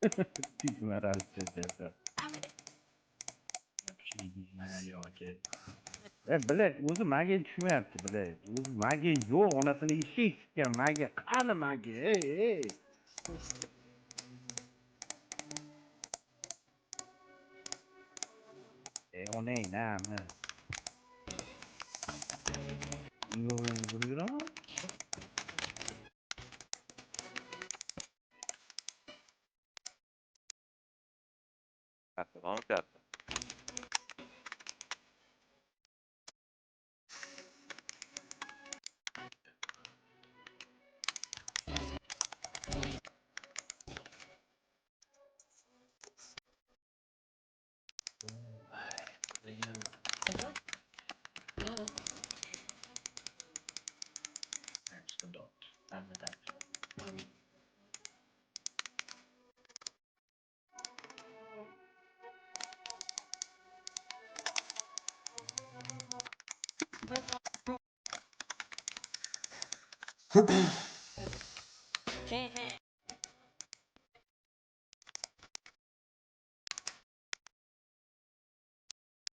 Yo'q aka. Блядь, o'zi manga tushmayapti, блядь. O'zi manga yo'q, onasini eshik sikkan manga. Qani manga? Ey, ey. Ey, onang nami? Yo'q, Karta, bormi karta? That's the dot and the dash.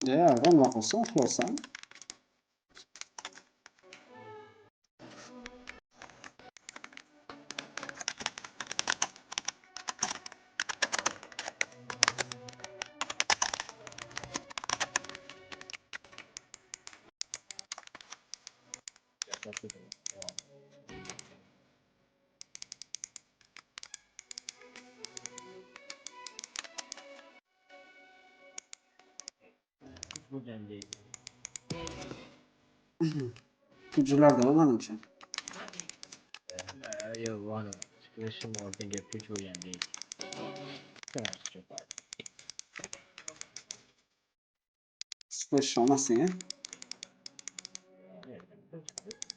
Jävlar nima qilsam uxlasam. Bo'lgan deydi. Hujralarda manimcha. Yo'q, uni chiqishim oldinga puch bo'lgan deydi. Splash olmasang, a?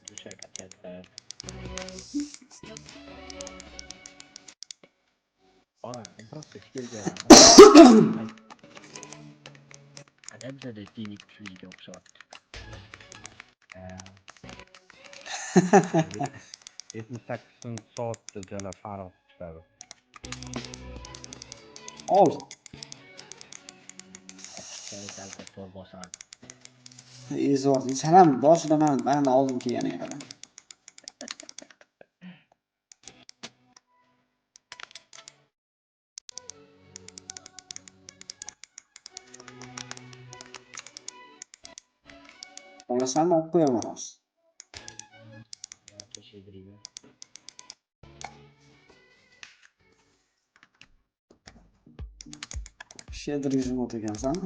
Dushak atyapti. Ona, просто kelgan. Ana bizada Phoenix kuchliga o'xshatdi. 78 soatda jala farq chiqadi. Ol. Salka to'r bosardi. Ezvor. Sen ham boshida man oldim kelganiga qara. Olasanmi, olib qo'yaman hozir. Yoki shedriga. Щедрый живот ekansan.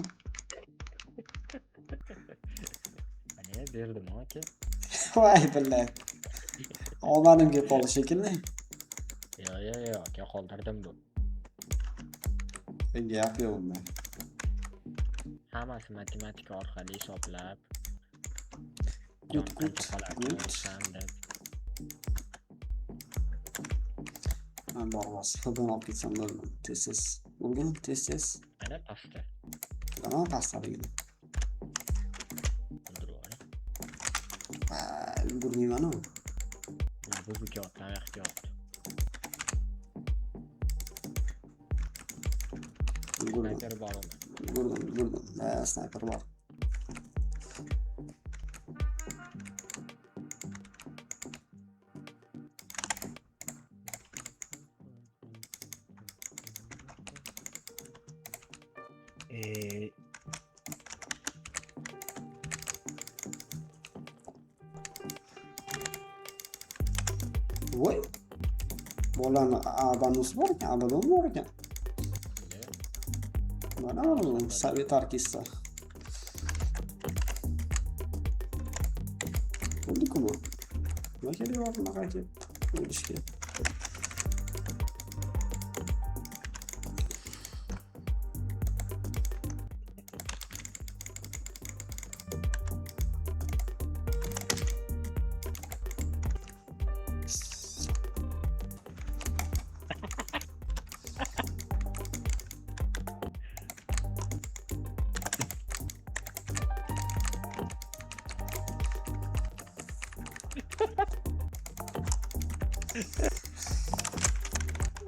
Mana berdim aka. Voy billahi. Olmadim kelib qoldi shekilli. Yo'q, yo'q, yo'q, aka qoldirdim bu. Gap yo'q unda. Hammasi matematika orqali hisoblab. Good, jon good, qancha qolarkan good. o'lsam deb. Man borib hozir hidini olib ketsam bo'ldi. Tez tez. Urgin, tez tez. Mana pastda. Bilaman pastdaligini. O'ldirib yuboring. Va, ulgurmayman-u. Bu bu kelyapti, nayoq kelyapti. Ulgurdim. Snayper bor unda. Ulgurdim, ulgurdim. Ha, snayper bor. Voy. Bolani Abanus bor ekan, Abaddon bor ekan. Mana mana Sovet orkestri. Bo'ldi-ku bu. Nima kerak bor bunaqa kelib o'lishga?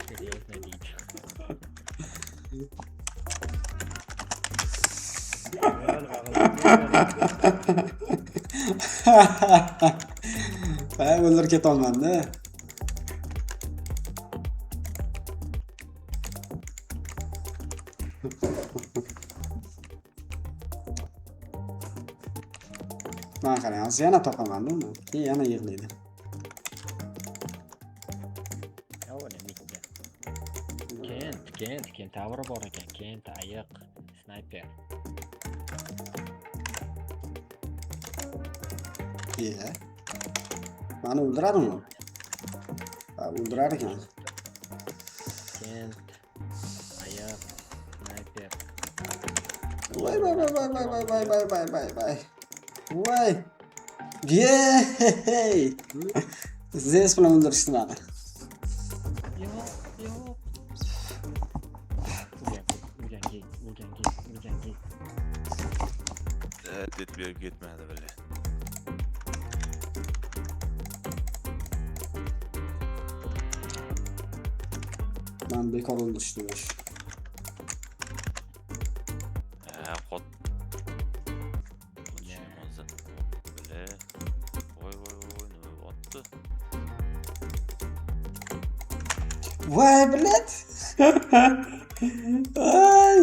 Серьезно deydi. Ha, o'ldirib ketolmanda. Mana qarang, hozir yana topaman uni. Keyin yana yig'laydi. Kent, kentavr bor ekan, kent, ayiq, snayper. Iya. Mani o'ldiradimi? Ha, o'ldirar ekan. Kent, ayiq, snayper. Voy voy voy voy voy voy voy voy voy voy. Voy. Yey! Zes bilan o'ldirishdi mani. Yo'q, yo'q. Urgan. Deb berib ketmadi bile. Man bekor o'ldirishdi o'sh. Ha, qot. Bile. Voy voy voy, nima otdi? Voy, блядь. Ay.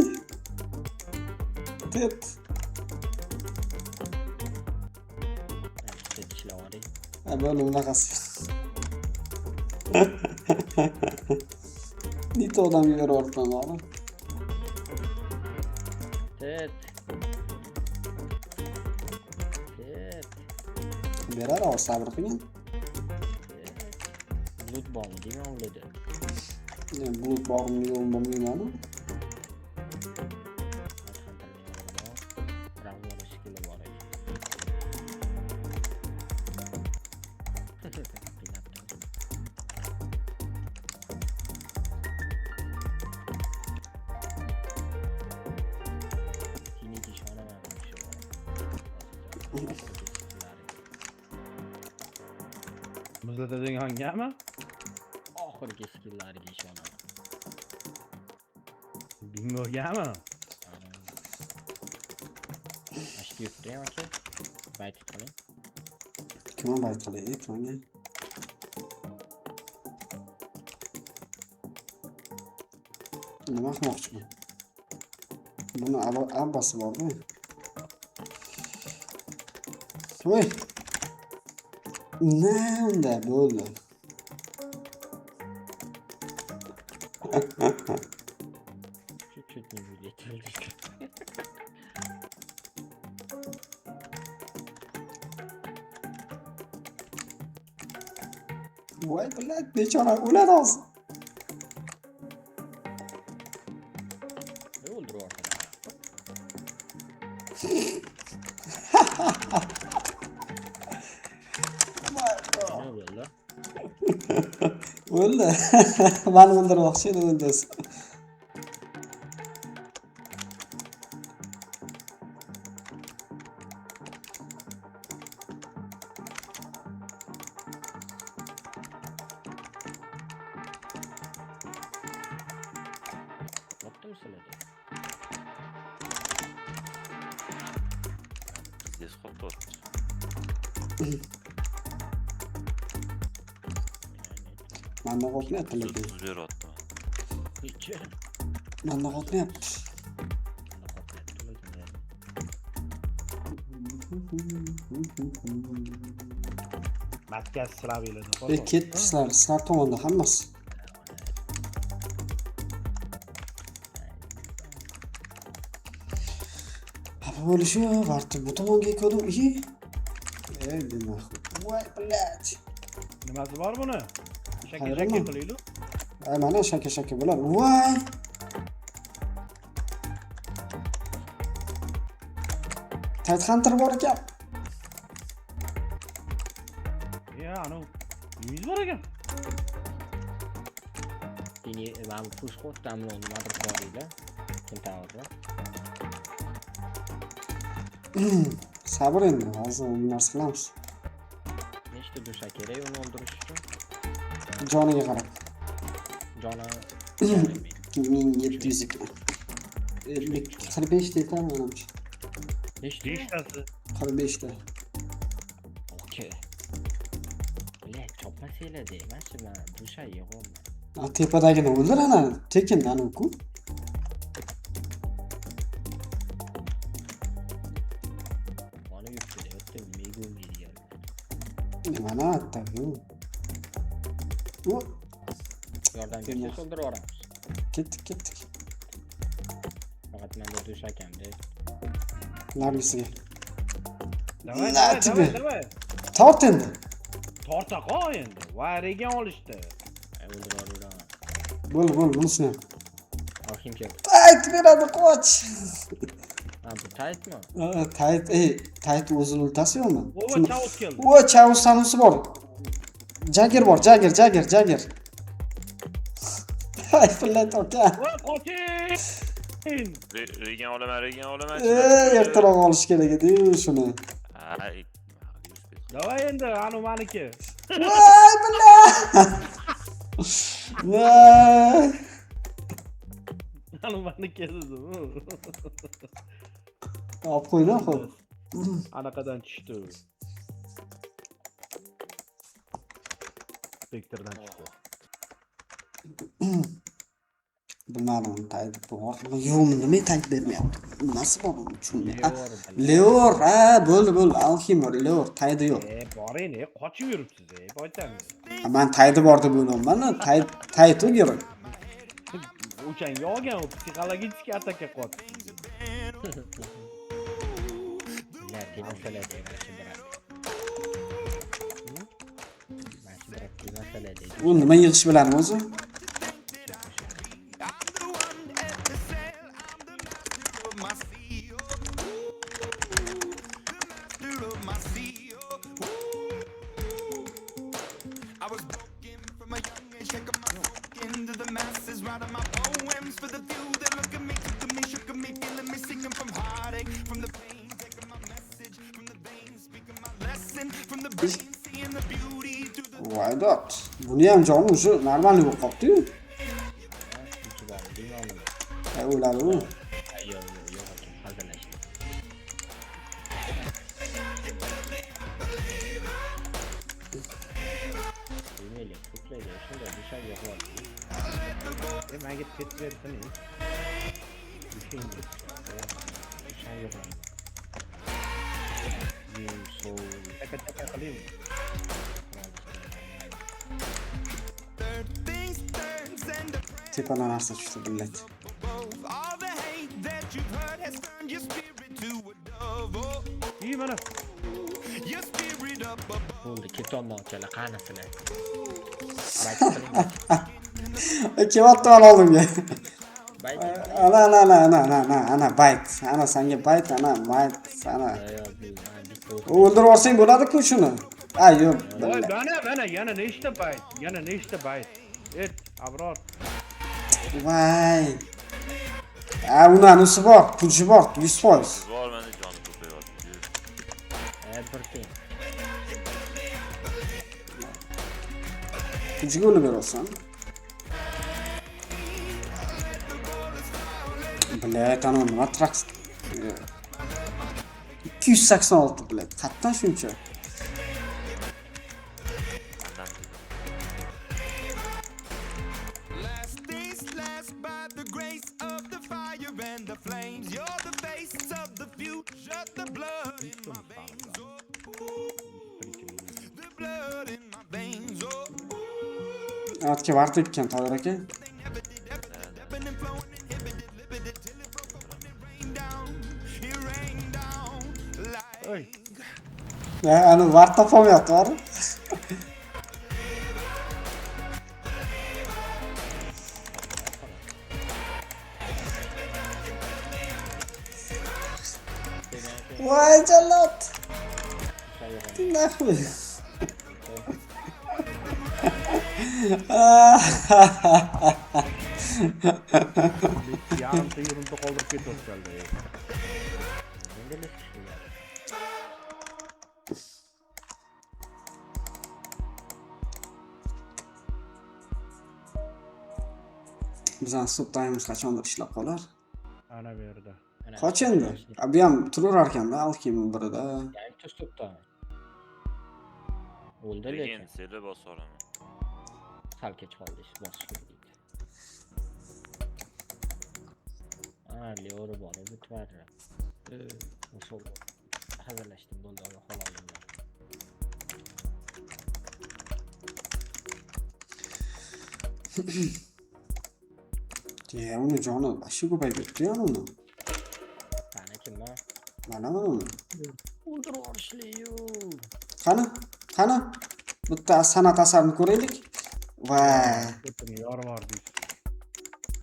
Tet. Ha, bo'ldi bunaqasi. Nita odamga berib yuboribman o'g'lim. Tet. Tet. Berar, hozir sabr qiling. Bulut bormi deyman ularda. Bulut bormi yo'qmi bilmayman. Muzlatadigan Oxirgi skillariga ishonaman. Bingogami? Ashga yuribdi aka. Bayt qiling. Kim bayt qilay, aytmang. Nima qilmoqchi bu? Buni abbasi bormi? Voy. Ne unda bo'ldi. Чуть-чуть не вылетели. Voy, блядь, bechora o'ladi hozir. O'ldirib yubordi. Nima bo'ldi? O'ldi. Mani o'ldirmoqchi edi, o'ldi. Topdimi sizlarda? Pizdes qotyapti. Manda qotmayapti lekin. Tuz beryapti. Necha? Manda qotmayapti. Manda qotmayapti lekin. Matkasi silab. Ketdi sizlar, sizlar tomonda hammasi. Xafa bo'lishi varti bu tomonga ko'rdim. Ey, nima? Voy, блядь. Nimasi bor buni? Shaka-shaka qilaylik. Ay, mana shaka-shaka bo'ladi. Voy! Tight Hunter bor ekan. Ya, anu yuz bor ekan. Dini mana bu push qo'ydi, nimadir boringlar. Kentavrda. Sabr endi, hozir bir narsa qilamiz. Nechta dusha kerak uni o'ldirish uchun? Joniga qarab. Joni yarim ming. 1700 ekan. 50 45 ta ekan manimcha. Nechta? Beshtasi. 45 ta. Okey. Бля, chopmasanglar deyman, man dusha yig'olman. A tepadagini o'ldir ana, tekin anu-ku. Mana yuribdi, o'tda megumi degan. Mana atta-ku. O, Yordam bersa o'ldirib yuboramiz. ketdik, ketdik. Faqat menda dusha kamda. Nargisiga. Давай, Na давай, тебе. давай, давай. Tort endi. Torta qol endi. Voy, regen olishdi. O'ldirib yuboraman. Bo'ldi, bo'ldi, bunisini ham. Alxim keldi. Tayt beradi, qoch. Ha, bu taytmi? Tayt, ey, tayt o'zini ultasi yo'qmi? Voy, Shuni- Chaos keldi. Voy, Chaos sanusi bor. Jagger bor, Jagger, Jagger, Jagger. Ay, блядь, aka. Voy, qoching. Regen olaman, regen olaman. Ey, ertaroq olish kerak edi-yu shuni. Ay, Давай endi, anu maniki. Voy, бля. Voy. Anu maniki dedim. Olib qo'ydi, xo'p. Anaqadan tushdi. Spektrdan tushdi. Bilmadim, tayt bor. Yo'qmi, nima tayt bermayapti? Nimasi bor buni tushunmayapman. Leor. Leor, ha, bo'ldi, bo'ldi. Alximor, Leor, taydi yo'q. E, boring, e, qochib yuribsiz, e, boytami. Man taydi bor deb o'ylayapman. Tayt, tayt u kerak. O'shanga olgan, u psixologik ataka qilyapti. Бля, tegmasalar deyman shu brat. Mana shu brat tegmasalar deydi. U nima yig'ish bilan o'zi? Voy dod. Buni ham joni уже нормальный bo'lib qolibdi-yu. Shuncha bor, deymanmi? Ha, o'ladi u. Yo'q, yo'q, yo'q ekan, hazillashdi. Bilmaylik, ko'playdi, shunday dusha yo'q. E, menga pet bersin, e. Dusha yo'q. Yum, soul, Taka taka qiling. Tepadan narsa tushdi, блядь. İyi mana. Bo'ldi, ketolman akalar, qani sizlar? Bayt qiling. Kelyapti mana oldimga. Bayt. Ana, ana, ana, ana, ana, ana, ana, bayt. Ana sanga bayt, ana, bayt, ana. Yo'q, bu bitta o'qi. O'ldirib yuborsang bo'ladi-ku shuni. Ay, yo'q. Voy, mana, mana, yana nechta bayt, yana nechta bayt. Et, Abror. Voy. Ha, uni anusi bor, pulchi bor, 100%. Bor, menda joni ko'payyapti. Bir teng. Pulchiga o'lib berasan. Блядь, ana nima traks 286, блядь. Qayerdan shuncha? Otga vart ekan Tohir aka. Oy. Ha, ani vart topolmayapti, bor. Voy jallat. Нахуй. Yarimta yurimta qoldirib ketyapsanlar. Endi nima kuchli. Bizani stop time'imiz qachondir ishlab qolar. Ana bu yerda. Qoch endi. Bu ham turaver ekanda, Alkim birida. Bitta stop time. O'ldi lekin. Lekin seni bosolaman. Sal kech qoldi, ish bosish kerak edi. Ha, Leori bor, bu tvarri. O'sha hazırlaştım, bo'ldi, halol. Ya uni joni вообще ko'payib ketdi ya uni. Qani kimmi? Mana uni. O'ldirib yuborishliyu. Qani? Qani? Bitta san'at asarini ko'raylik. Voy. O'tini yorib yubordingiz.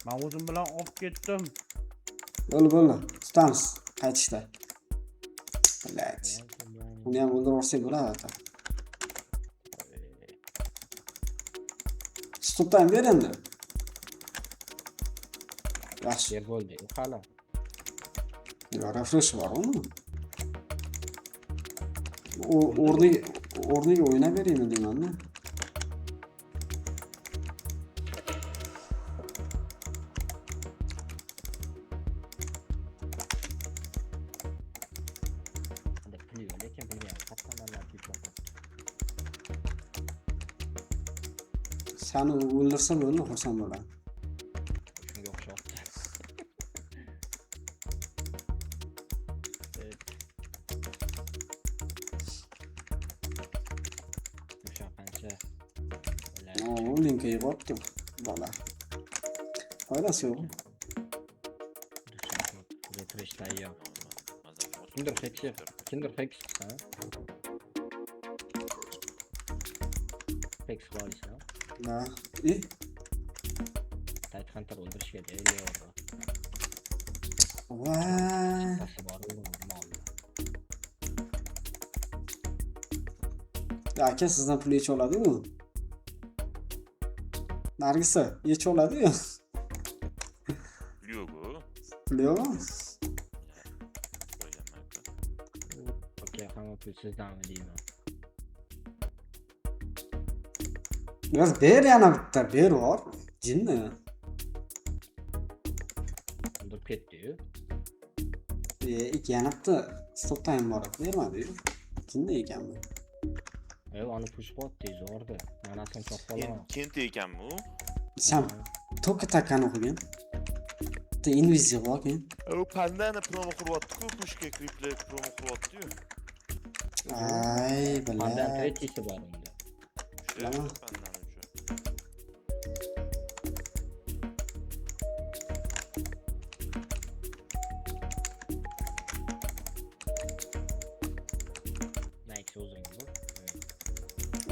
Men o'zim bilan olib ketdim. Bo'ldi, bo'ldi. Tutamiz qaytishda. Блять. Uni ham o'ldirib yuborsak bo'ladi ata. Stop time ber endi. Yaxshi. Yer bo'ldi, hali. Yo, refresh bor uni. U o'rniga o'ynab beraymi deyman-da. Pul yo'q, lekin bilmayman, qayerdan pul topib. Sani o'ldirsa bo'ldi, xursand bo'laman. Shunga o'xshatdi. O'sha qancha O, linka yig'ibdi bola. Foydasi yo'q. Refresh tayyor. Kimdir heks, kimdir heks, ha? Heks qilsa. Da. Tight Hunter o'ldirish kerak, Leorni. Voy. Bor molni. Aka, sizdan pul yechib oladi-yu. Nargisa yechib oladi-yu. Pul yo'q-ku. Pul yo'qmi? Okey, hamma pul sizdanmi deyman. Yo'q, ber yana bitta, ber bor. Jinni. O'ldirib ketdi-yu. Ikki yana bitta stop time bor edi, bermadi-yu. Jinni ekanmi? Uni push qo'ydi, zo'rdi. Manasini chopib olaman. Kenti ekanmi u? Sen to'ka takani o'qigan. Bitta inviz yig'ib olgin. U pandani promo quryapti-ku, pushka kriplar promo quryapti-yu. Ay, bala. Pandan tretisi bor unda. Nima? Pandan uchun. Nike o'zing bu.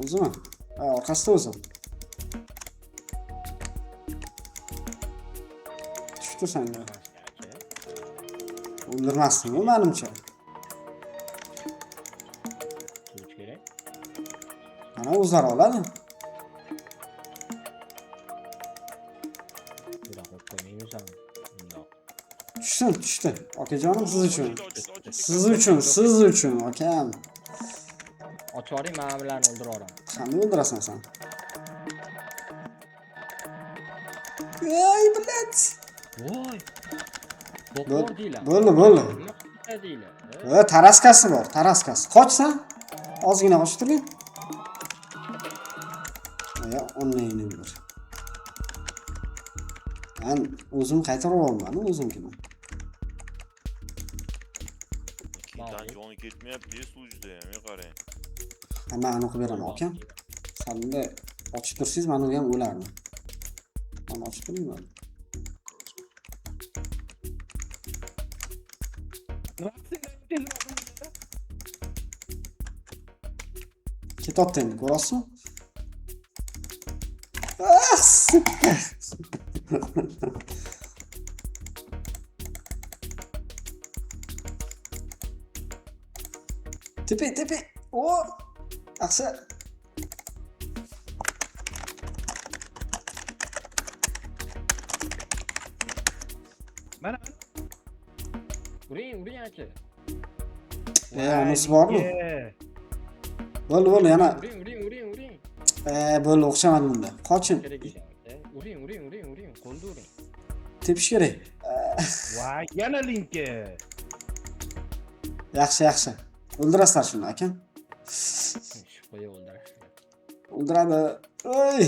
O'zimi? Ha, orqasida o'zim. Tushdi sanga. O'ldirmasdim-ku menimcha. Tutish kerak. Mana o'zlari oladi. Bunaqa qilib qo'ymaymiz ham. Bundoq. Tushsin, tushdi. Okajonim siz uchun. Siz uchun, siz uchun akam. Ochoring, men bilan o'ldira olaman. Qanday o'ldirasan sen? Ey, блядь. Voy. Bo'qor deylar. Bo'ldi, bo'ldi. Nima deylar? Va taraskasi bor, taraskasi. Qochsan, ozgina qochib turing. Ya, onlaynni bir. Men o'zim qaytarib olmadim o'zimkini. Ketan joni ketmayapti, suvda ham, qarang. Ha, men aniq beraman akam. San bunda ochib tursangiz, men ham o'lardim. Mana ochib turinglar. Ketyapti endi, ko'rasizmi? Ah, сука. Tepi, tepi. O! Yaxshi. Mana Uring, uring aka. Unisi bormi? Bo'ldi, bo'ldi, yana. Uring, uring, uring, uring. Bo'ldi, o'xshamadi bunda. Qochin. Kerak ekan aka. Uring, uring, uring, uring. Qo'lda uring. Tepish kerak. Voy, yana linki. Yaxshi, yaxshi. O'ldirasizlar shuni, akam. Shu qo'ya o'ldirish. O'ldiradi. Oy.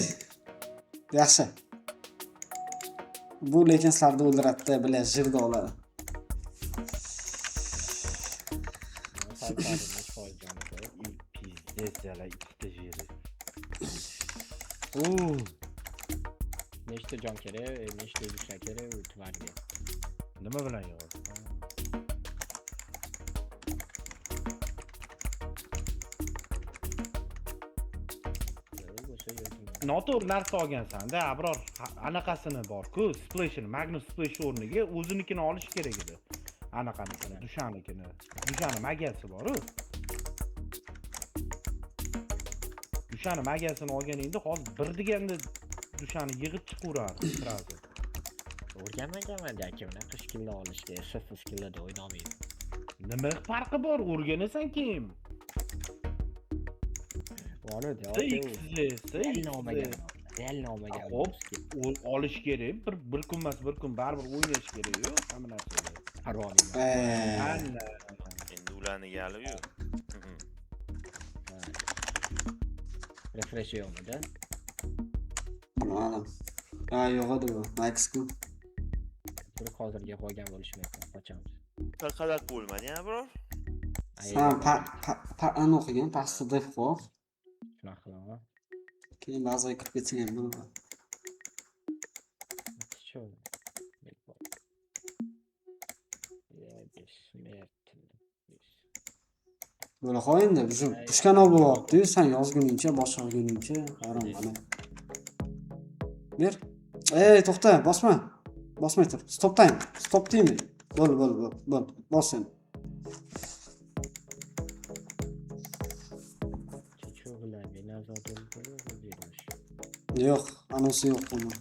Yaxshi. Bu lekin sizlarni o'ldiradi-da, bilan jirda oladi. Pizdец, jala ikkita jeri. Nechta jon kerak, nechta dusha kerak u tvarga. Nima bilan yo'q? Noto'g'ri narsa olgansan-da, Abror anaqasini bor-ku, splashini, Magnus splash o'rniga o'zinikini olish kerak edi. Anaqanikini, Dushanikini. Dushani magiyasi bor-u. Dushani magiyasini olganingda hozir bir deganda Dushani yig'ib chiqaverardi sразу. O'rganmaganman aka, unaqa skillni olishga, SF skillida o'ynamaydi. Nima farqi bor, o'rganasan keyin. Realni olmagan. Xo'p, olish kerak, bir kun emas, bir kun baribir o'ynash kerak-ku, hamma narsani. Parvo. Endi ularni gali yo'q. Refresh yo'qmidi? Bilmadim. Ha, yo'q edi bu. Max-ku. Turib hozirga qolgan bo'lishi mumkin, qochamiz. Qadar bo'lmadi, ya, biror. Sen pa o'qigan, pastda def qo'y. Shunaqa qilaman. Keyin ba'ziga kirib ketsang ham bo'ladi. Bo'la qo'y endi, shu pushkan olib bo'lyapti-yu, sen yozguningcha, boshqa qilguningcha, hayron mana. Ber. Ey, to'xta, bosma. Bosmay tur. Stop time. Stop deymi? Bo'l, bo'l, bo'l, bo'l. Bos endi. Yo'q, anonsi yo'q buni.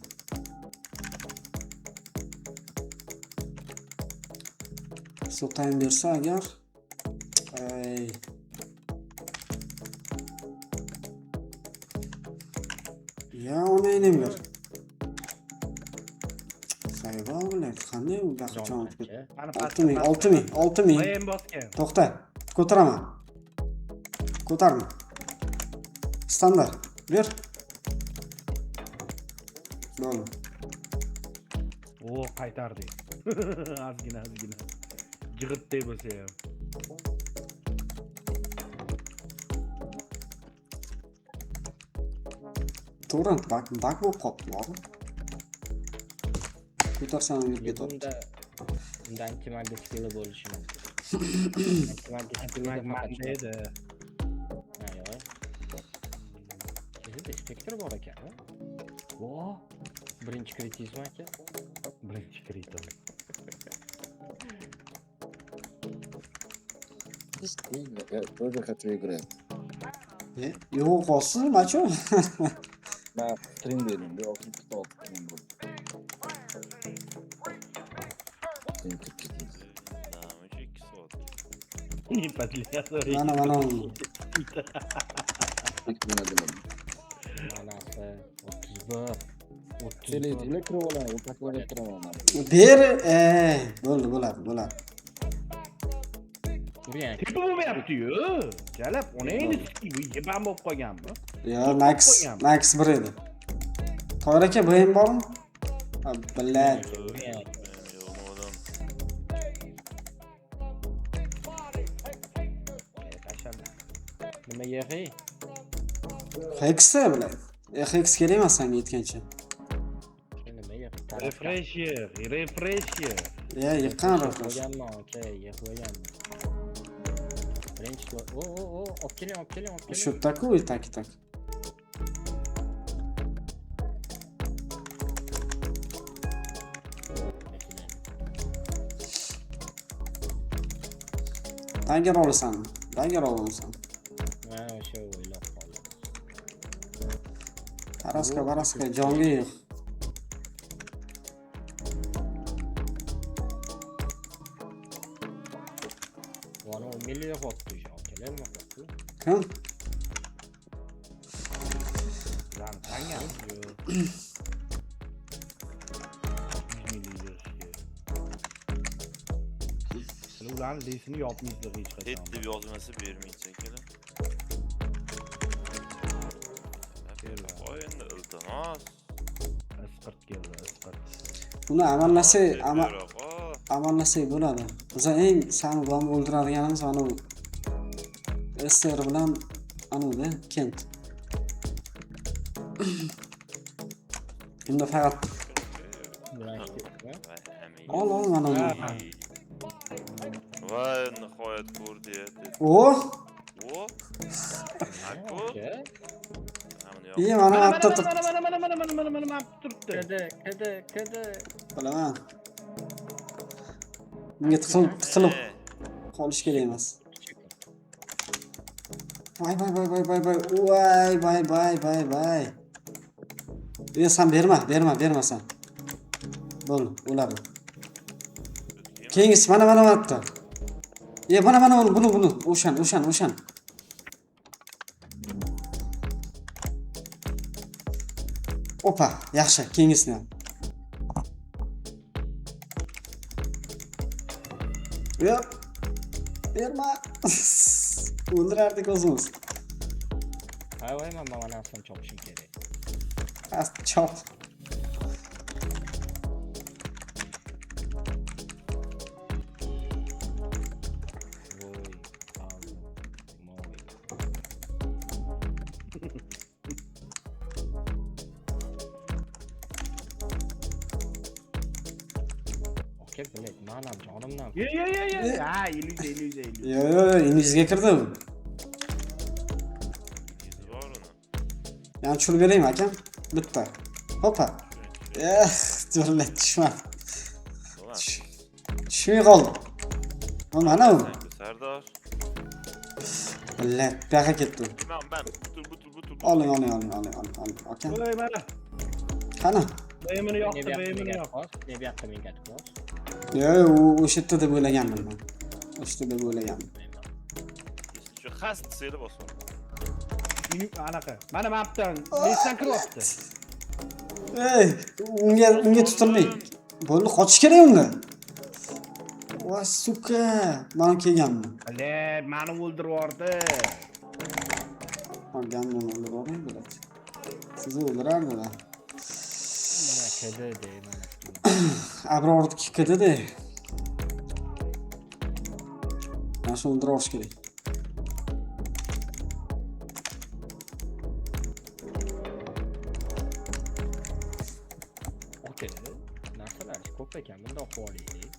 Stop time bersa agar, ey. Ya onayni ber. Sayval bilan qanday u qachon o'tib ketdi? 6000, 6000, 6000. Men bosgan. To'xta, ko'taraman. Ko'tarma. Standart. Ber. Bo'ldi. O, qaytardik. Ozgina, ozgina. Jig'irtday bo'lsa ham. To'g'ri, bak bak bo'lib qolibdi, bormi? Ko'tarsam yurib ketadi. Unda antimagiya skilli bo'lishi mumkin. Antimagiya edi. Ha, yo'q. Sizda spektr bor ekan, ha? Vo, birinchi kritizm aka. Birinchi kritim. Я тоже хочу играть. Yo'q, qolsin, macho. Ben stream dedim, bir 66 stream bo'ldi. Не подлезу. Mana mana. Manasi 31. 30 kirib olaman, o'taklarga kiraman. Ber, bo'ldi, bo'ladi, bo'ladi. Tepa bo'lmayapti-yu. Jalab, onangni bu yebam bo'lib qolganmi? Yo, Max, Max 1 edi. Tohir aka, bu ham bormi? Ha, billat. Nima yig'i? Hex bilan. Hex kerak emas senga yetgancha. Nima yig'i? Refresh yig', refresh yig'. Ya, yiqqan refresh. Qo'yganman, aka, yig'ib qo'yganman. Birinchi o o o, olib keling, olib keling, olib keling. Shu taku, tak tak. Dagger olasan, dagger olasan. Ha, o'sha o'ylab qoldim. Taraska, baraska, jonga yig'. Vana 10 million yig'yapti o'sha akalar, nima qilyapti? Kim? Lan, tangan. 100 million. Ularni lesini yopmaysizlar hech Tet qachon. deb yozmasa bermaydi akalar. Berma. Voy endi iltimos. Isqirt keldi, isqirt. Buni amallasak, Yo'q, o. amallasak bo'ladi. Biza eng sani bilan o'ldiradiganimiz mana u SR bilan anuvda Kent. Bunda faqat ol ol mana uni. Voy nihoyat ko'rdi ya. Oh! O. Ako. Aka. İyi mana Mana atda mana turibdi. mana mana mana mana mana mana mana turibdi. Kidi, kidi, kidi. Bilaman. Bunga tiqilib tiqilib qolish kerak emas. Vay vay vay vay vay vay. Vay vay vay vay vay. E sen berma, berma, berma sen. Bo'ldi, o'ladi. Keyingisi mana mana mana bitta. E mana mana uni, buni buni, o'shan, o'shan, o'shan. Opa, yaxshi, keyingisini ham. Yo'q. Berma. O'ldirardik o'zimiz. Hay voy, men mana narsani chopishim kerak. Past chop. Voy, moy. Aka, блядь, man ham jonimdan. Ye ye ye ye. Ha, illyuziya, illyuziya, illyuziya. Yo'q, yo'q, yo'q, inglizga kirdi u. Yuzi bor uni. Yani tushirib beraymi akam? Bitta. Hopa. Eh, jo'rlat tushmadi. Ulan, Tushmay qoldi. O mana u. sen-ku Sardor. Billat, bu yoqqa ketdi u. Men butul butul butul. Oling, oling, oling, oling, oling, oling. Akam. Voy mana. Qani? BM'ni Ne yoqdi, bu yoqqa BM'ni mingat yoqdi. bos, ne bu yoqqa mingat bos. Yo'q, u o'sha yerda deb o'ylagandim men. O'sha yerda deb o'ylagandim. Shu xas desanglar bosib. Anaqa. Mana mana bu yerdan lesdan kiryapti. Ey, unga tutilmang. Bo'ldi, qochish kerak unda. Voy, suka. Mana kelganmi? Le, meni o'ldirib yubordi. Olgan buni o'ldirib yuboring, biladi. Sizni o'ldirardilar. Mana kidi de, mana. Abrorniki kidi-da. Mana shuni o'ldirib yuborish kerak. Aka, narsalar ko'p ekan, bundoq qilib olaylik.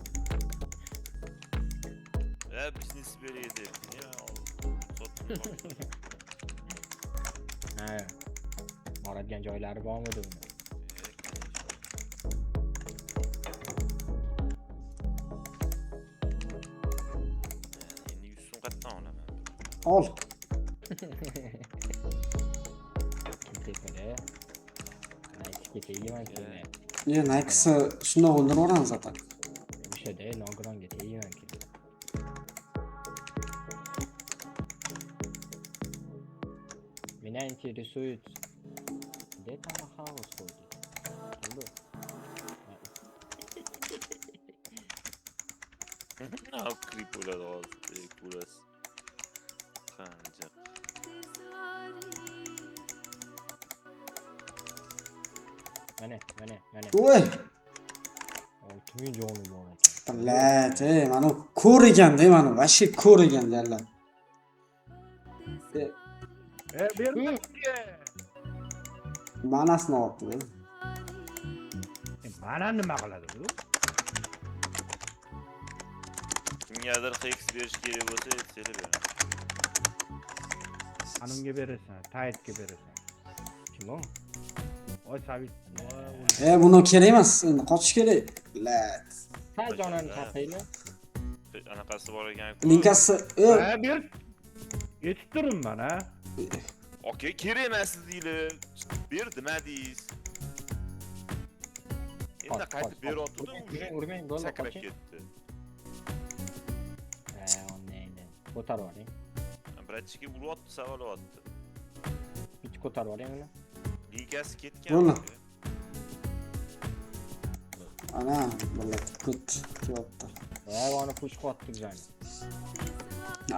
Ya biznes beray deb. Ya sotdim. Ha. Boradigan joylari bormidi uni? Endi 100 so'm qayerdan olaman? Ol. Kim tepadi? Nike'ga tegaman kimni? Ye, Nike'si shundoq o'ldirib yuboramiz zaten. O'shada nogironga tegaman kim. Меня интересует, где там хаос ходит? Алло. Ha, klip bo'ladi hozir, ko'rasiz. Qancha. Mana, mana, mana. Voy! 6000 joni bor ekan. Billat, ey, mana u ko'r ekanda, mana вообще ko'r ekan jalab. E, berma. Manasini olibdi. Mana nima qiladi bu? Kimgadir hex berish kerak bo'lsa, aytsanglar beraman. Anunga berasan, Taytga berasan. Kim u? Oy, Savit. E, buni kerak emas, endi qochish kerak. Billat. Sal jonini topaylik. Anaqasi bor ekan-ku. Linkasi, e, Ha, ber. Yetib turibman, ha. Okey, kerak emas deylar. Ber demadingiz. Endi Qoch, qaytib qoch, beryotdi-da, Urmang, urmang, bo'ldi, sakrab qoching. ketdi. Ha, onnaydi. Ko'tarib oling. Bratchika uryapti, savalayapti. Bitta ko'tarib oling uni. Linkasi ketgan. Bo'ldi. Ana, billah, kut kelyapti. Voy, uni push qilyapti bizani.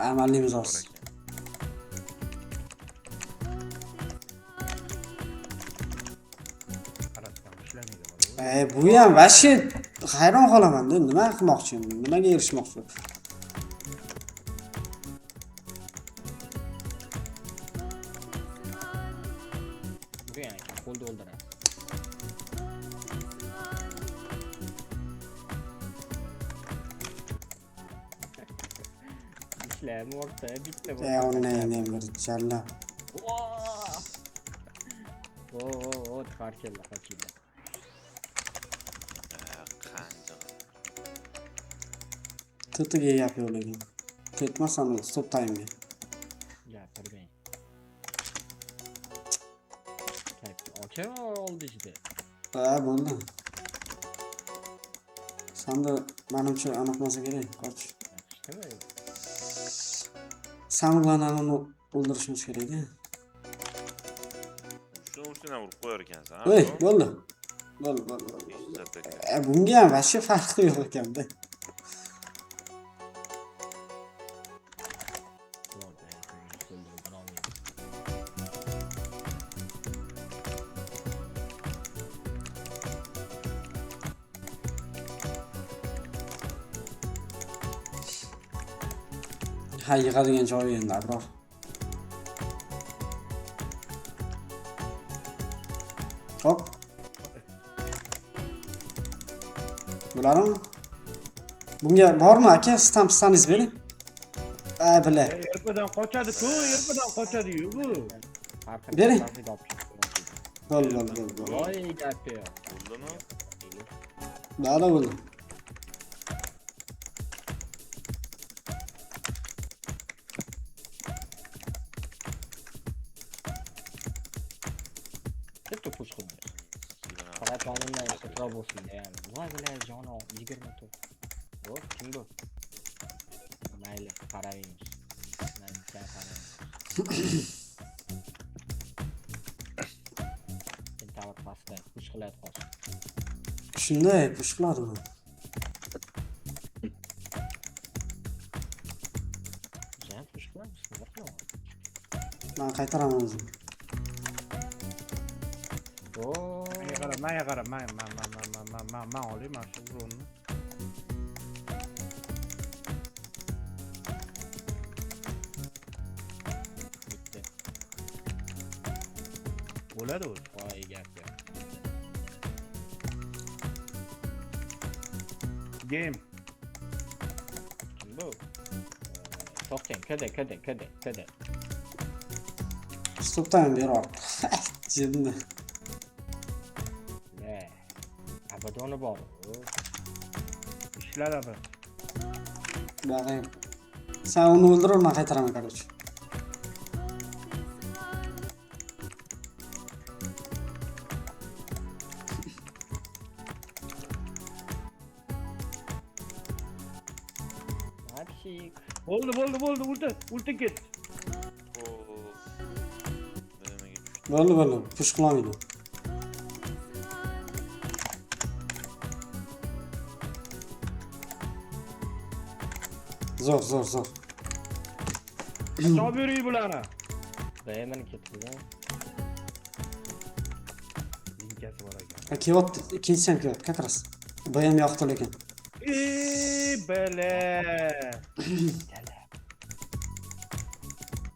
Amalimiz hozir. Qarasam ishlamaydi. Bu ham вообще hayron qolaman-da, nima qilmoqchi, nimaga erishmoqchi? Bugun aka qo'lda o'ldiradi. Ishlaymi o'rta, bitta Ey, uni bir jallab. O, o, o, chiqar keldi, qochildi. Qancha. To'tiga gap yo'q lekin. Ketmasam stop time'ga. Gapirmang. Aka oldi ishda. Ha, bo'ldi. Sanda menimcha aniqmasa kerak, qoch. Yaxshimi? San bilan uni o'ldirishimiz kerak-da. Shuni ham urib qo'yar ekansan, ha? Ey, bo'ldi. Bo'ldi, bo'ldi, bo'ldi. Bunga ham вообще farqi yo'q ekanda. Ha, yig'adigan joyi endi Abror. Hop. Bo'ladimi? Bunga bormi aka? Stamp-staningiz bering. A, bila. Erpadan qochadi-ku, erpadan qochadi-yu bu. Bering. Bo'ldi, bo'ldi, bo'ldi. Voy, gap yo'q. Bo'ldimi? Dala bo'ldi. Bitta push qildi. Faqat oldindan ko'proq bo'lsin ya'ni. Voy bilan joni 24. Bu kim bu? Mayli, qaraymiz. Mayli, qaraymiz. Tower pastda push qiladi hozir. Shunday push qiladi u. Jan push qilamiz, nima qilaman? Men qaytaraman o'zim. Menga qara, men men olay mana shu uronni. Bitta. Bo'ladi o'zi. Voy, gap yo'q. Game. Kim bu? To'xtang, kada, kada, kada, kada. Stop time berib. Jinni. Abadoni bor. Ishlar abi. Bag'ay. Sen uni o'ldir, men qaytaraman, короче. Mapsik. Bo'ldi, bo'ldi, bo'ldi, ulti, ulti ket. Bo'ldi, bo'ldi, push qilolmaydi. Zo'r, zo'r, zo'r. Chop yuring bularni. Dayman ketdi. Linkasi bor ekan. Ha, kelyapti, ikkinchisi ham kelyapti, как раз. Bu ham yoqdi lekin. Ey, bala.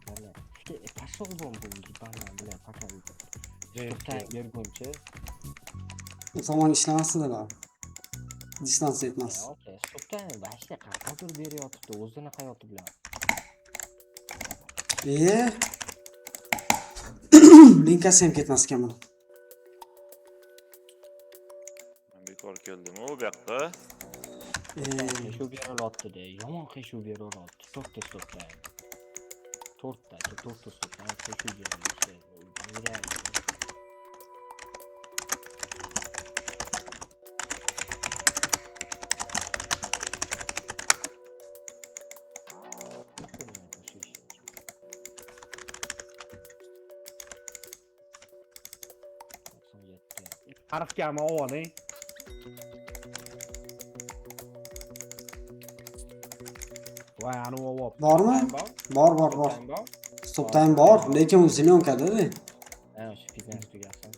Bala. Пошел вон bu bandan bilan пока. To'xtang berguncha. U tomon ishlamasdi da. Distansiya yetmas. Okey, to'xtang, вообще qayerdadir beryotibdi, o'zini hayoti bilan. Linkasi ham ketmas ekan buni. Men bekor keldim u bu yoqqa. Qiyshuv berilyapti-da, yomon qiyshuv berilyapti. To'rtta stopdan. To'rtta, to'rtta stopdan qiyshuv berilyapti. Harfga ham oling. Voy, ani vop. Bormi? Bor, bor, bor. Stop time bor, lekin u zilyonkada-da. Ha, shu fitness tugasin.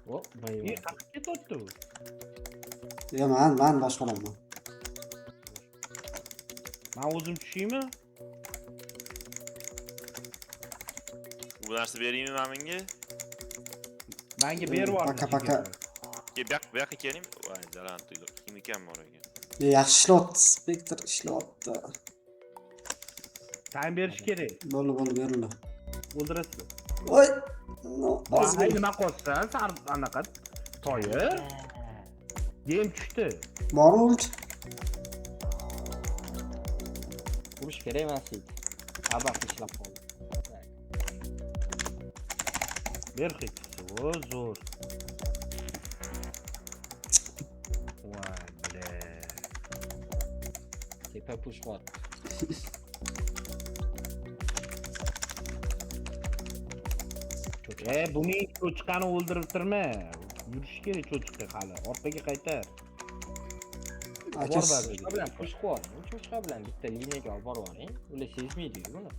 O, boy. E, qayerga ketyapti u? Yo, men boshqaraman. Men o'zim tushaymi? Bu narsa beringmi men menga? Menga berib yubor. Paka, paka. Ke, bu yoqqa keling. Voy, jalan tuydi. Kim ekan bor ekan? Yaxshi ishlayapti, Spectre ishlayapti. Time berish kerak. Bo'ldi, bo'ldi, berildi. O'ldirasiz. Voy! No, ozgina nima qolsa, sar anaqa toyir. Game tushdi. Bormi ult? Urush kerak emas edi. Abaq ishlab qoldi. Ber hechisi. O, zo'r. Voy, bile. Tepa push bor. Buning cho'chqani o'ldirib turma. Yurish kerak cho'chqa hali. Orqaga qaytar. Aka, cho'chqa bilan push qo'ying. Cho'chqa bilan bitta liniyaga olib borib yuboring. Ular sezmaydi-ku buni.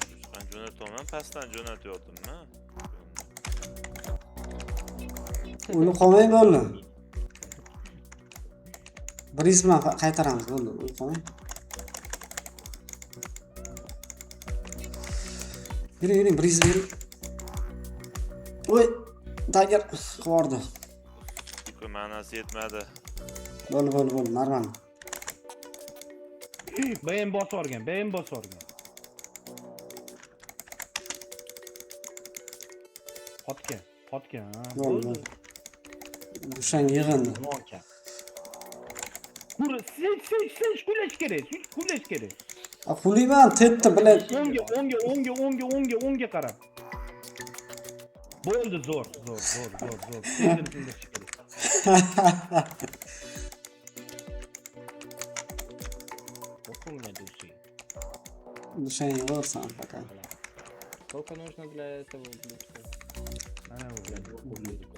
Cho'chqani jo'natyapman, pastdan jo'natyaptimmi? O'lib qolmang bo'ldi. Briz bilan qaytaramiz bo'ldi, o'lib qolmang. Yuring, yuring, briz bering. Oy, Tiger qilib. Ma'nosi yetmadi. Bo'ldi, bo'ldi, bo'ldi, normal. BM bosib yuborgan, BM bosib yuborgan. Qotgan, qotgan, ha. Bo'ldi. Dushan yig'indi. Kur, siz kullash kerak, siz kullash kerak. A, qulayman, tetdi, bilan. O'ngga, o'ngga, o'ngga, o'ngga, o'ngga, o'ngga qarab. Bo'ldi, zo'r, zo'r, zo'r, zo'r, zo'r. Dushan yig'irsan, пока. Сколько нужно для этого ублюдка?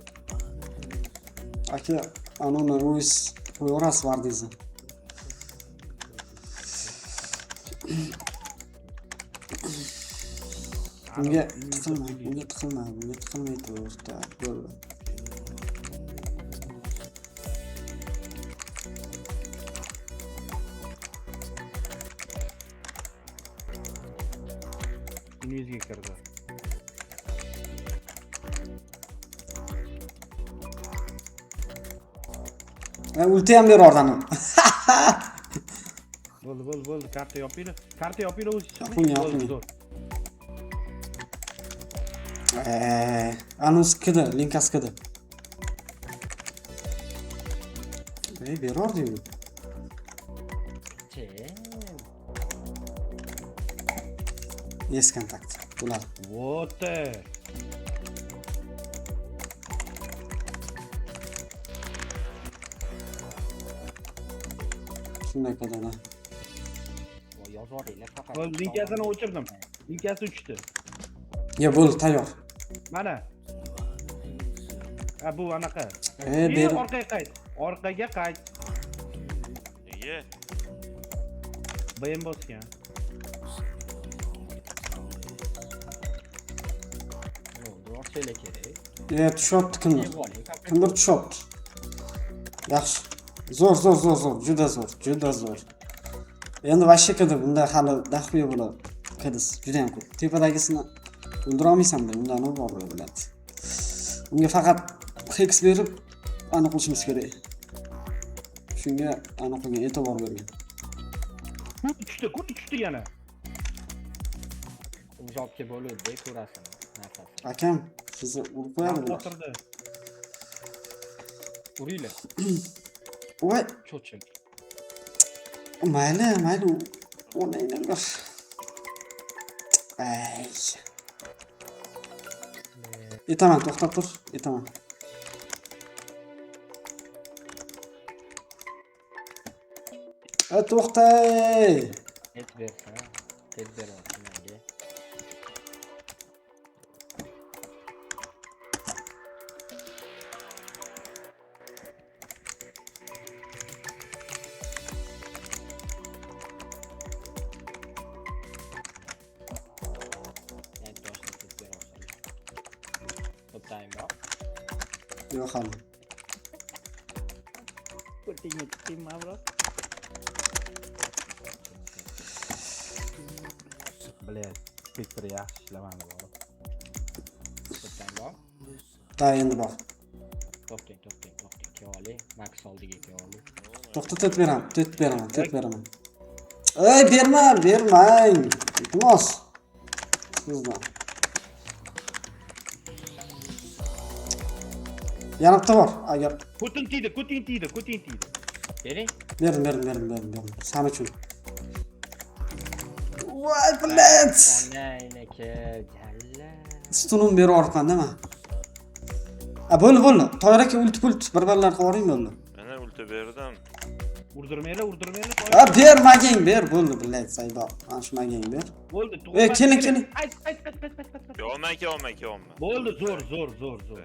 Aka, anoni o'z qo'yaverasiz vardingizni. Bunga tiqilma, bunga tiqilma, bunga tiqilmay tur, bo'ldi. Yuzga kirdi. Ulti ham berordi anu. Bo'ldi, bo'ldi, bo'ldi. Karta yopinglar. Karta yopinglar, o'zi chiqmaydi. Yo'q, yo'q. Anus kidi, linkas kidi. Ey, berordi-yu. Yes, kontakt. Bular. Вот. Shunday qiladi. Yozoringlar faqat. Bo'ldi, linkasini o'chirdim. Linkasi uchdi. Ya bo'ldi, tayyor. Mana. Ha, bu anaqa. Ber. Orqaga qayt. Orqaga qayt. Nega? BM bosgan. Kerak. Tushyapti kimdir. Kimdir tushyapti. Yaxshi. Zo'r, zo'r, zo'r, zo'r, juda zo'r, juda zo'r. Endi vashsha kidi, bunda hali daxmiya bo'ladi. Kidis juda ham ko'p. Tepadagisini o'ldira olmaysan-da, undan u bor bo'ladi. Unga faqat hex berib aniq qilishimiz kerak. Shunga aniq qilgan, e'tibor bergan. Tushdi, kun tushdi yana. Ujobga bo'ladi, ko'rasan. Akam, sizni urib qo'yadi bular. O'tirdi. Uringlar. Voy, cho'chib. Mayli, mayli, o'ynanglar. Ay. Etaman, to'xtab tur, etaman. To'xtay. Et bersa, et beryapti menga. Yo'q hali. Ko'tingga tutdingmi, Abror? Блядь, spektr yaxshi ishlamadi borib. To'xtang bor. Da, endi bor. To'xtang, to'xtang, to'xtang. Kelib oling. Max oldiga kelib oling. To'xta, tet beraman, tet beraman, tet beraman. Ey, berma, bermang. Iltimos. Sizdan. Yana bitta bor, agar Ko'ting tegdi, ko'ting tegdi, ko'ting tegdi. Bering. berdim, berdim, berdim, berdim, berdim. San uchun. Voy, блядь. Onayniki, jalla. Stunim berib yuboribman-da man. A, bo'ldi, bo'ldi. Toyir aka ulti pult bir-birlar qilib yuboring bo'ldi. Mana ulti berdim. Urdirmanglar, urdirmanglar. A, ber magang ber, bo'ldi, блядь, sayboq. Mana shu magang ber. Bo'ldi, Ey, keling, keling. Qayt, qayt, qayt, qayt, qayt, qayt. Kelyapman, kelyapman, kelyapman. Bo'ldi, zo'r, zo'r, zo'r, zo'r.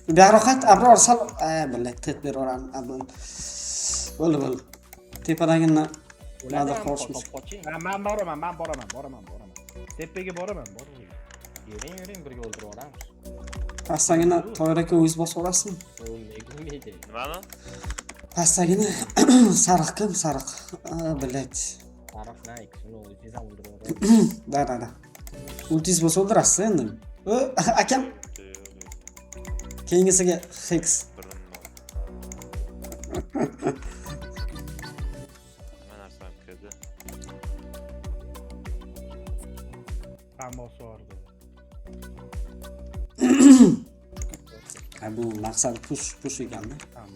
Buyog'roq qayt, Abror sal, a, блядь, tet berib yuboraman. Bo'ldi, bo'ldi. Tepadagini Ularni Nada ham qochmish. topib qoching. Ha, men boraman, men boraman, boraman, boraman. Tepaga boraman, boraman. Yuring, yuring, birga o'ldirib yuboramiz. Pastdagini Toyir aka o'zingiz bosib olasizmi? O'lmaydi, o'lmaydi. Nimani? Pastdagini sariq kim? Sariq. A, блядь. Sariq Nike, uni o'zingiz ham o'ldirib yuborasiz. Da, da, da. Ultingiz bo'lsa o'ldirasiz endi. Akam keyingisiga Hex. Birim bor. Nima narsam kirdi? Ham bosib yubordi. Ha, bu maqsad push, push ekanda. Ham.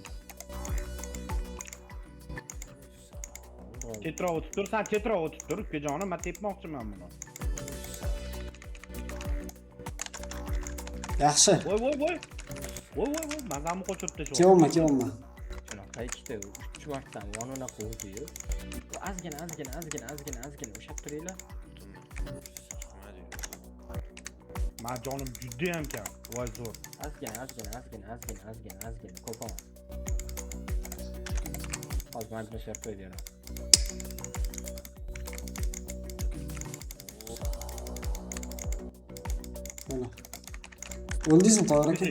Chetroq o'tib tur, san chetroq o'tib tur, ukajonim, men tepmoqchiman buni. Yaxshi. Voy, voy, voy. Voy, voy, voy, mazamni qochirib tashladi. Kelyapman, kelyapman. Shunaqa ikkita 3 martadan yonuna qo'ydi-yu. Ozgina, ozgina, ozgina, ozgina, ozgina ushlab turinglar. Chiqmadi. Men jonim juda ham kam. Voy zo'r. Ozgina, ozgina, ozgina, ozgina, ozgina, ozgina, ko'p emas. Hozir Magnus berib qo'yib beraman. Mana. O'ldingizmi Toyir aka?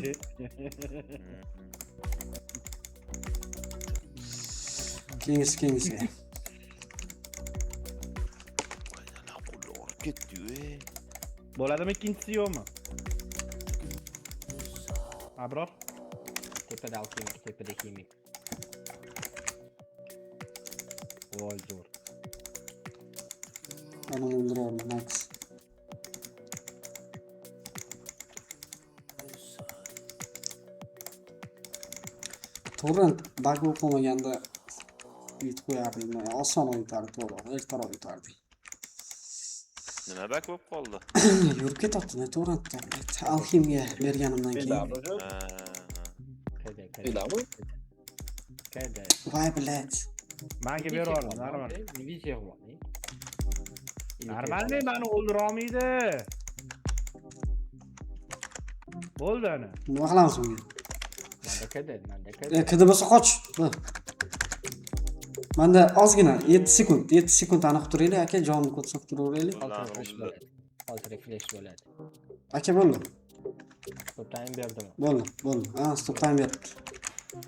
Keyingisi, keyingisiga. Qo'li og'rib ketdi-yu, ey. Bo'ladimi ikkinchisi yo'qmi? Abror. Tepada alximik, tepada ximik. Voy zo'r. Mana uni o'ldirib yubordim, Max. To'g'ri, bug bo'lib qolmaganda yutib qo'yardik, oson yutardik, to'g'ri, ertaroq yutardik. Nima bak bo'lib qoldi? Yurib ketyapti, torrentda. Alximga berganimdan keyin. Qayda, qayda. Kelami? Qayda. Voy, блядь. Menga berib yubordi, normal. Video qilyapti. Normalniy meni o'ldira olmaydi. Bo'ldi ana. Nima qilamiz bunga? Manda qayda, manda qayda. Kd bo'lsa qoch. Menda ozgina 7 sekund, 7 sekund aniq turinglar aka, jonimni ko'rsatib turaveraylik. Hozir refresh bo'ladi. Hozir refresh bo'ladi. Aka bo'ldi. Stop time berdimi? Bo'ldi, bo'ldi. Ha, stop time beribdi.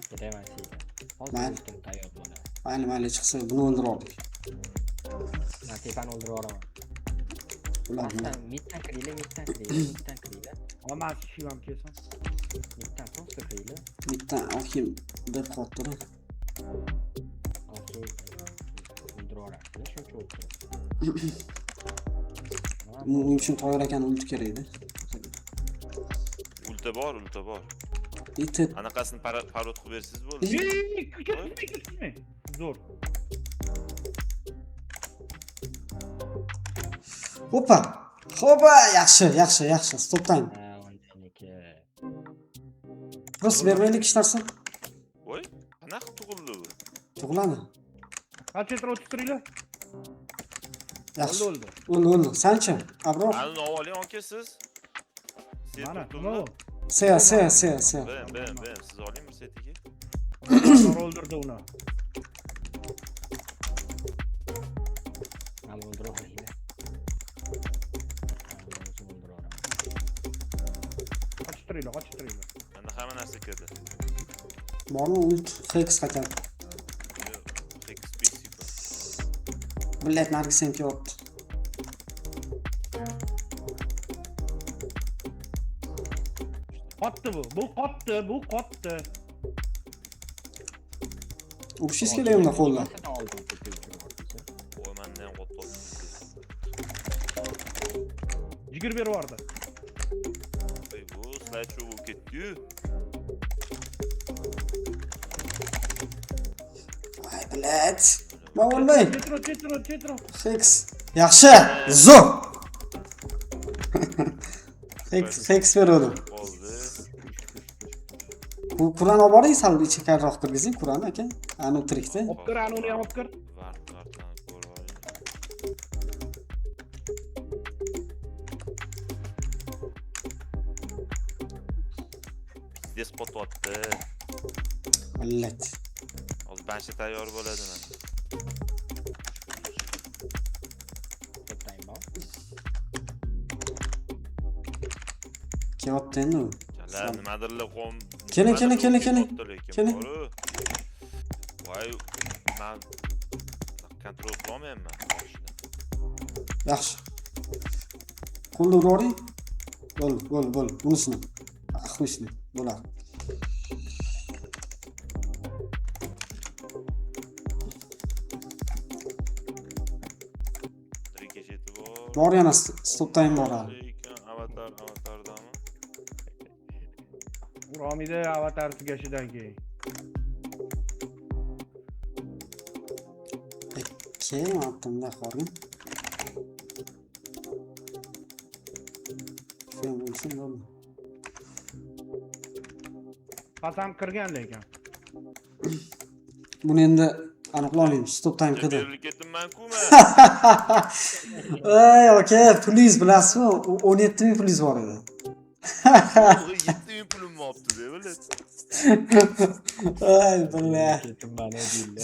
Ketaman sizga. Hozir ultim tayyor bo'ladi. Mayli, mayli, chiqsa buni o'ldirib oldik. Men tepani o'ldirib yuboraman. Ular Middan kiringlar, middan kiringlar, middan kiringlar. Olmaz shivam kelsin. Middan to'g'ri kiringlar. Middan Alxim deb qoldi. Alxim o'ldirib yuborasizlar, shuncha o'ldirib. Buning uchun Toyir akani ulti kerak edi. Ulti bor, ulti bor. Tet. Anaqasini parod qilib bersangiz bo'ldi. Ketmang, Zo'r. Hoppa. Hoppa, yaxshi, yaxshi, yaxshi. Stop time. Просто bermaylik hech narsa. Voy, qanaqa tug'ildi bu? Tug'iladi. Qancha o'tib turinglar? Yaxshi. O'ldi, o'ldi. O'ldi, o'ldi. Sanchi, Abror. Ani oling aka siz. Mana, nima u? S, S, S, S. Ben, ben, siz oling bir setiga. O'ldirdi uni. Men o'ldirib olaylar. O'zim o'ldirib yuboraman. Qochib turinglar. turinglar, qochib turinglar. Menda hamma narsa kirdi. Bormi ult hex qaytardi. Yo'q, Hex 5 sekund. Блять, nargis ham kelyapti. Qotdi bu. Bu qotdi, bu qotdi. Urishingiz kerak unda qo'lda. Nimasini oldi o'sha ko'chirib? Voy, menda ham qotyapti. Jigar berib yubordi. Voy, bu slayd show bo'lib ketdi-yu. Voy, блять. Man o'lmay. Chetro, chetro, chetro. Hex. Yaxshi. Zo'r. Hex, hex berdim. Qoldi. Bu Kur'an olib boring, sal ichkariroq kirgizing Kur'anni aka. Ani tirikda. Olib kir, ani uni ham olib kir. Vart, vartdan ko'rib oling. Pizdes qotyapti. Блять. Hozir banshi tayyor bo'ladi mana. To'xtang bor. Kelyapti endi u. Jala nimadirlar qom. Keling, keling, keling, keling. Keling. Voy, man kontrol qilolmayapman boshida. Yaxshi. Qo'lni urib. Bo'ldi, bo'ldi, bo'ldi. Bunisini. Axmisni. Bo'ladi. Rikosheti bor. Bor yana stop time bor hali. Lekin avatar avatardami? Urolmaydi avatar tugashidan keyin. Keyin bunday qolgin. Shu bo'lsin, bo'ldi. Qasam kirgan lekin. Buni endi aniqlay olmaymiz. Stop time qildi. Berilib ketdim-ku men. Ey, aka, pulingiz bilasizmi? 17 ming pulingiz bor edi. 7 ming pulim olibdi-da, bilasiz. Ey, billa. Ketdim mana deydi.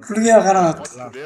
Pulga ham qaramabdi. Qotdi,